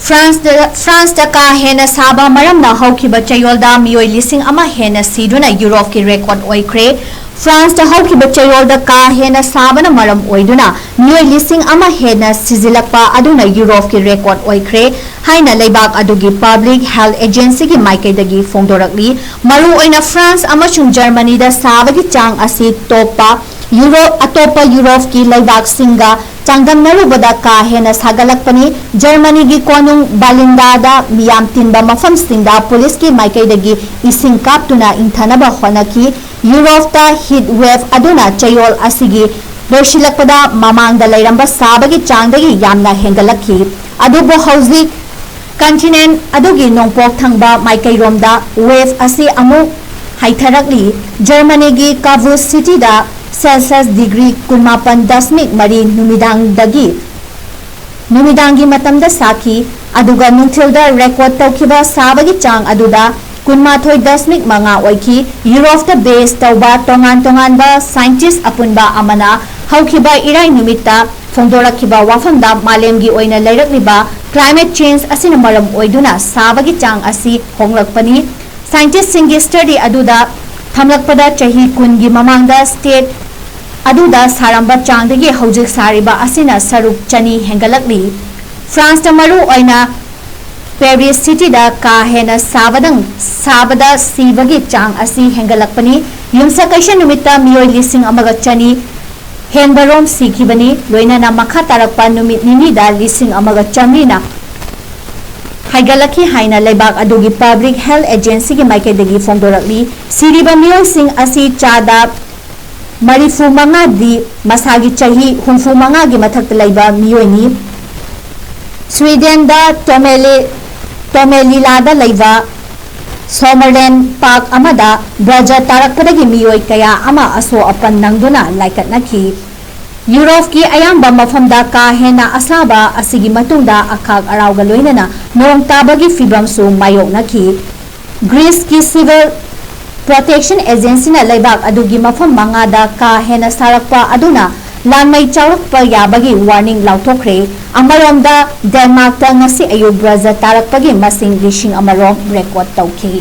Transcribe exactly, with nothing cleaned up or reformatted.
ꯐ꯭ꯔꯥꯟꯁꯇ ꯐ꯭ꯔꯥꯟꯁꯇ ꯀꯥ ꯍꯦꯟꯅ ꯁꯥꯕ ꯃꯔꯝꯅ ꯍꯧꯈꯤꯕ ꯆꯌꯣꯜꯗ ꯃꯤꯑꯣꯏ ꯂꯤꯁꯤꯡ ꯑꯃ ꯍꯦꯟꯅ ꯁꯤꯗꯨꯅ ꯌꯨꯔꯣꯞꯀꯤ ꯔꯦꯀꯣꯔꯗ ꯑꯣꯏꯈ꯭ꯔꯦ꯫ ꯐ꯭ꯔꯥꯟꯁꯇ ꯍꯧꯈꯤꯕ ꯆꯌꯣꯜꯗ ꯀꯥ ꯍꯦꯟꯅ ꯁꯥꯕꯅ ꯃꯔꯝ ꯑꯣꯏꯗꯨꯅ ꯃꯤꯑꯣꯏ ꯂꯤꯁꯤꯡ ꯑꯃ ꯍꯦꯟꯅ ꯁꯤꯖꯤꯜꯂꯛꯄ ꯑꯗꯨꯅ ꯌꯨꯔꯣꯞꯀꯤ ꯔꯦꯀꯣꯔꯗ ꯑꯣꯏꯈ꯭ꯔꯦ ꯍꯥꯏꯅ ꯂꯩꯕꯥꯛ ꯑꯗꯨꯒꯤ ꯄꯕ꯭ꯂꯤꯛ ꯍꯦꯜꯊ ꯑꯦꯖꯦꯟꯁꯤꯒꯤ ꯃꯥꯏꯀꯩꯗꯒꯤ ꯐꯣꯡꯗꯣꯔꯛꯂꯤ꯫ ꯃꯔꯨꯑꯣꯏꯅ ꯐ꯭ꯔꯥꯟꯁ ꯑꯃꯁꯨꯡ ꯖꯔꯃꯅꯤꯗ ꯁꯥꯕꯒꯤ ꯆꯥꯡ ꯑꯁꯤ ꯇꯣꯞꯄ ꯌꯨꯔꯣꯞ ꯑꯇꯣꯞꯄ ꯌꯨꯔꯣꯞꯀꯤ ꯂꯩꯕꯥꯛꯁꯤꯡꯒ ꯆꯥꯡꯗꯝꯅꯔꯨꯕꯗ ꯀꯥ ꯍꯦꯟꯅ ꯁꯥꯒꯠꯂꯛꯄꯅꯤ꯫ ꯖꯔꯃꯅꯤꯒꯤ ꯀꯣꯅꯨꯡ ꯕꯥꯂꯤꯟꯗꯥꯗ ꯃꯤꯌꯥꯝ ꯇꯤꯟꯕ ꯃꯐꯝꯁꯤꯡꯗ ꯄꯨꯂꯤꯁꯀꯤ ꯃꯥꯏꯀꯩꯗꯒꯤ ꯏꯁꯤꯡ ꯀꯥꯞꯇꯨꯅ ꯏꯪꯊꯅꯕ ꯍꯣꯠꯅꯈꯤ꯫ ꯌꯨꯔꯣꯞꯇ ꯍꯤꯠ ꯋꯦꯚ ꯑꯗꯨꯅ ꯆꯌꯣꯜ ꯑꯁꯤꯒꯤ ꯂꯣꯏꯁꯤꯜꯂꯛꯄꯗ ꯃꯃꯥꯡꯗ ꯂꯩꯔꯝꯕ ꯁꯥꯕꯒꯤ ꯆꯥꯡꯗꯒꯤ ꯌꯥꯝꯅ ꯍꯦꯟꯒꯠꯂꯛꯈꯤ꯫ ꯑꯗꯨꯕꯨ ꯍꯧꯖꯤꯛ ꯀꯟꯇꯤꯅꯦꯟ ꯑꯗꯨꯒꯤ ꯅꯣꯡꯄꯣꯛ ꯊꯪꯕ ꯃꯥꯏꯀꯩꯔꯣꯝꯗ ꯋꯦꯚ ꯑꯁꯤ ꯑꯃꯨꯛ ꯍꯩꯊꯔꯛꯂꯤ꯫ ꯖꯔꯃꯅꯤꯒꯤ ꯀꯥꯕꯨꯁ ꯁꯤꯇꯤꯗ ꯁꯦꯜꯁꯤꯌꯁ ꯗꯤꯒ꯭ꯔꯤ ꯀꯨꯟꯃꯥꯄꯟ ꯗꯁꯃꯤꯛ ꯃꯔꯤ ꯅꯨꯃꯤꯗꯥꯡꯗꯒꯤ ꯅꯨꯃꯤꯗꯥꯡꯒꯤ ꯃꯇꯝꯗ ꯁꯥꯈꯤ, ꯑꯗꯨꯒ ꯅꯨꯡꯊꯤꯜꯗ ꯔꯦꯀꯣꯔꯗ ꯇꯧꯈꯤꯕ ꯁꯥꯕꯒꯤ ꯆꯥꯡ ꯑꯗꯨꯗ ꯀꯨꯟꯃꯥꯊꯣꯏ ꯗꯁꯃꯤꯛ ꯃꯉꯥ ꯑꯣꯏꯈꯤ꯫ ꯌꯨꯔꯣꯞꯇ ꯕꯦꯖ ꯇꯧꯕ ꯇꯣꯉꯥꯟ ꯇꯣꯉꯥꯟꯕ ꯁꯥꯏꯟꯇꯤꯁ ꯑꯄꯨꯟꯕ ꯑꯃꯅ ꯍꯧꯈꯤꯕ ꯏꯔꯥꯏ ꯅꯨꯃꯤꯠꯇ ꯐꯣꯡꯗꯣꯔꯛꯈꯤꯕ ꯋꯥꯐꯝꯗ ꯃꯥꯂꯦꯝꯒꯤ ꯑꯣꯏꯅ ꯂꯩꯔꯛꯂꯤꯕ ꯀ꯭ꯂꯥꯏꯃꯦꯠ ꯆꯦꯟꯖ ꯑꯁꯤꯅ ꯃꯔꯝ ꯑꯣꯏꯗꯨꯅ ꯁꯥꯕꯒꯤ ꯆꯥꯡ ꯑꯁꯤ ꯍꯣꯡꯂꯛꯄꯅꯤ꯫ ꯁꯥꯏꯟꯇꯤꯁꯁꯤꯡꯒꯤ ꯁ꯭ꯇꯗꯤ ꯑꯗꯨꯗ ꯊꯝꯂꯛꯄꯗ ꯆꯍꯤ ꯀꯨꯟꯒꯤ ꯃꯃꯥꯡꯗ ꯁ꯭ꯇꯦꯠ ꯑꯗꯨꯗ ꯁꯥꯔꯝꯕ ꯆꯥꯡꯗꯒꯤ ꯍꯧꯖꯤꯛ ꯁꯥꯔꯤꯕ ꯑꯁꯤꯅ ꯁꯔꯨꯛ ꯆꯅꯤ ꯍꯦꯟꯒꯠꯂꯛꯂꯤ꯫ ꯐ꯭ꯔꯥꯟꯁꯇ ꯃꯔꯨ ꯑꯣꯏꯅ ꯄꯦꯔꯤꯁ ꯁꯤꯇꯤꯗ ꯀꯥ ꯍꯦꯟꯅ ꯁꯥꯕꯗꯪ ꯁꯥꯕꯗ ꯁꯤꯕꯒꯤ ꯆꯥꯡ ꯑꯁꯤ ꯍꯦꯟꯒꯠꯂꯛꯄꯅꯤ꯫ ꯌꯨꯝꯁꯀꯩꯁ ꯅꯨꯃꯤꯠꯇ ꯃꯤꯑꯣꯏ ꯂꯤꯁꯤꯡ ꯑꯃꯒ ꯆꯅꯤ ꯍꯦꯟꯕꯔꯣꯝ ꯁꯤꯈꯤꯕꯅꯤ, ꯂꯣꯏꯅꯅ ꯃꯈꯥ ꯇꯥꯔꯛꯄ ꯅꯨꯃꯤꯠ ꯅꯤꯅꯤꯗ ꯂꯤꯁꯤꯡ ꯑꯃꯒ ꯆꯥꯃꯔꯤꯅ ꯍꯥꯏꯒꯠꯂꯛꯈꯤ ꯍꯥꯏꯅ ꯂꯩꯕꯥꯛ ꯑꯗꯨꯒꯤ ꯄꯕ꯭ꯂꯤꯛ ꯍꯦꯜꯊ ꯑꯦꯖꯦꯟꯁꯤꯒꯤ ꯃꯥꯏꯀꯩꯗꯒꯤ ꯐꯣꯡꯗꯣꯔꯛꯂꯤ꯫ ꯁꯤꯔꯤꯕ ꯃꯤꯑꯣꯏꯁꯤꯡ ꯑꯁꯤ ꯆꯥꯗ ꯃꯔꯤꯐꯨ ꯃꯉꯥꯗꯤ ꯃꯁꯥꯒꯤ ꯆꯍꯤ ꯍꯨꯝꯐꯨ ꯃꯉꯥꯒꯤ ꯃꯊꯛꯇ ꯂꯩꯕ ꯃꯤꯑꯣꯏꯅꯤ꯫ ꯁ꯭ꯋꯤꯗꯦꯟꯗ ꯇꯣꯃꯦꯂꯤ ꯇꯣꯃꯦꯂꯤꯂꯥꯗ ꯂꯩꯕ ꯁꯣꯃꯔꯂꯦꯟ ꯄꯥꯔꯛ ꯑꯃꯗ ꯕ꯭ꯔꯖ ꯇꯥꯔꯛꯄꯗꯒꯤ ꯃꯤꯑꯣꯏ ꯀꯌꯥ ꯑꯃ ꯑꯁꯣꯛ ꯑꯄꯟ ꯅꯪꯗꯨꯅ ꯂꯥꯏꯀꯠꯅꯈꯤ꯫ ꯌꯨꯔꯣꯞꯀꯤ ꯑꯌꯥꯝꯕ ꯃꯐꯝꯗ ꯀꯥ ꯍꯦꯟꯅ ꯑꯁꯥꯕ ꯑꯁꯤꯒꯤ ꯃꯇꯨꯡꯗ ꯑꯈꯥꯛ ꯑꯔꯥꯎꯒ ꯂꯣꯏꯅꯅ ꯅꯣꯡ ꯇꯥꯕꯒꯤ ꯐꯤꯕꯝꯁꯨ ꯃꯥꯌꯣꯛꯅꯈꯤ꯫ ꯒ꯭ꯔꯤꯁꯀꯤ ꯁꯤꯚꯤꯜ ꯄ꯭ꯔꯣꯇꯦꯛꯁꯟ ꯑꯦꯖꯦꯟꯁꯤꯅ ꯂꯩꯕꯥꯛ ꯑꯗꯨꯒꯤ ꯃꯐꯝ ꯃꯉꯥꯗ ꯀꯥ ꯍꯦꯟꯅ ꯁꯥꯔꯛꯄ ꯑꯗꯨꯅ ꯂꯥꯟꯃꯩ ꯆꯥꯎꯔꯛꯄ ꯌꯥꯕꯒꯤ warning ꯂꯥꯎꯊꯣꯛꯈ꯭ꯔꯦ꯫ ꯑꯃꯔꯣꯝꯗ, ꯗꯦꯟꯃꯥꯔꯛꯇ ꯉꯁꯤ ꯑꯌꯨꯛ ꯕ꯭ꯔꯖ ꯇꯥꯔꯛꯄꯒꯤ ꯃꯁꯤꯡ ꯂꯤꯁꯤꯡ ꯑꯃꯔꯣꯝ record ꯇꯧꯈꯤ꯫